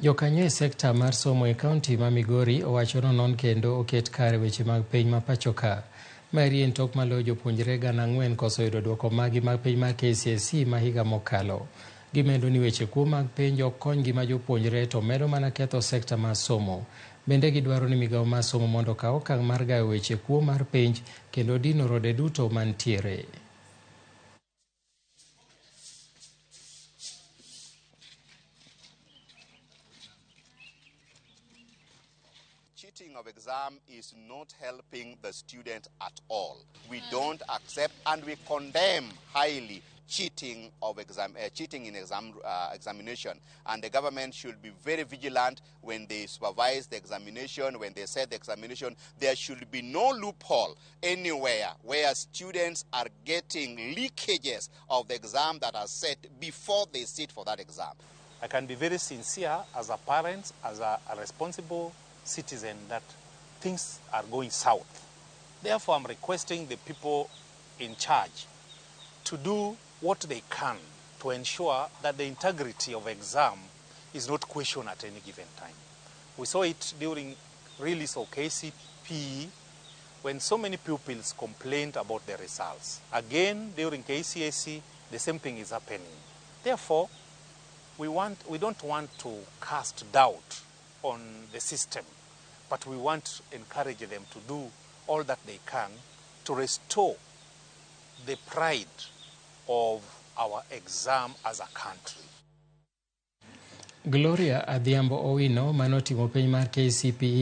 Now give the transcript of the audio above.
Jokanyo e sekta mar somo e kaunti ma Migori owacho nonon kendo oket kare weche mag piny ma pacho ka. Maeri en tok maloyo jopuonjre 4,000 koso yudo duoko magi mag piny mar KCSE ma higa mokalo. Gimedo ni weche kuo mag penj ok kony ngima jopuonjre to medo mana ketho sekta mar somo. Bende gidwaro ni migawo mar somo mondo okaw okang' mar gayo weche kuo mar penj kendo dino rode duto mantiere. Cheating of exam is not helping the student at all. We don't accept and we condemn highly cheating of exam, cheating in exam, examination. And the government should be very vigilant when they supervise the examination, when they set the examination. There should be no loophole anywhere where students are getting leakages of the exam that are set before they sit for that exam. I can be very sincere as a parent, as a responsible citizen, that things are going south. Therefore, I'm requesting the people in charge to do what they can to ensure that the integrity of exam is not questioned at any given time. We saw it during release of KCPE when so many pupils complained about the results. Again, during KCSE, the same thing is happening. Therefore, we don't want to cast doubt on the system, but we want to encourage them to do all that they can to restore the pride of our exam as a country. Gloria Adhiambo Owino manotimo penj mar KCPE.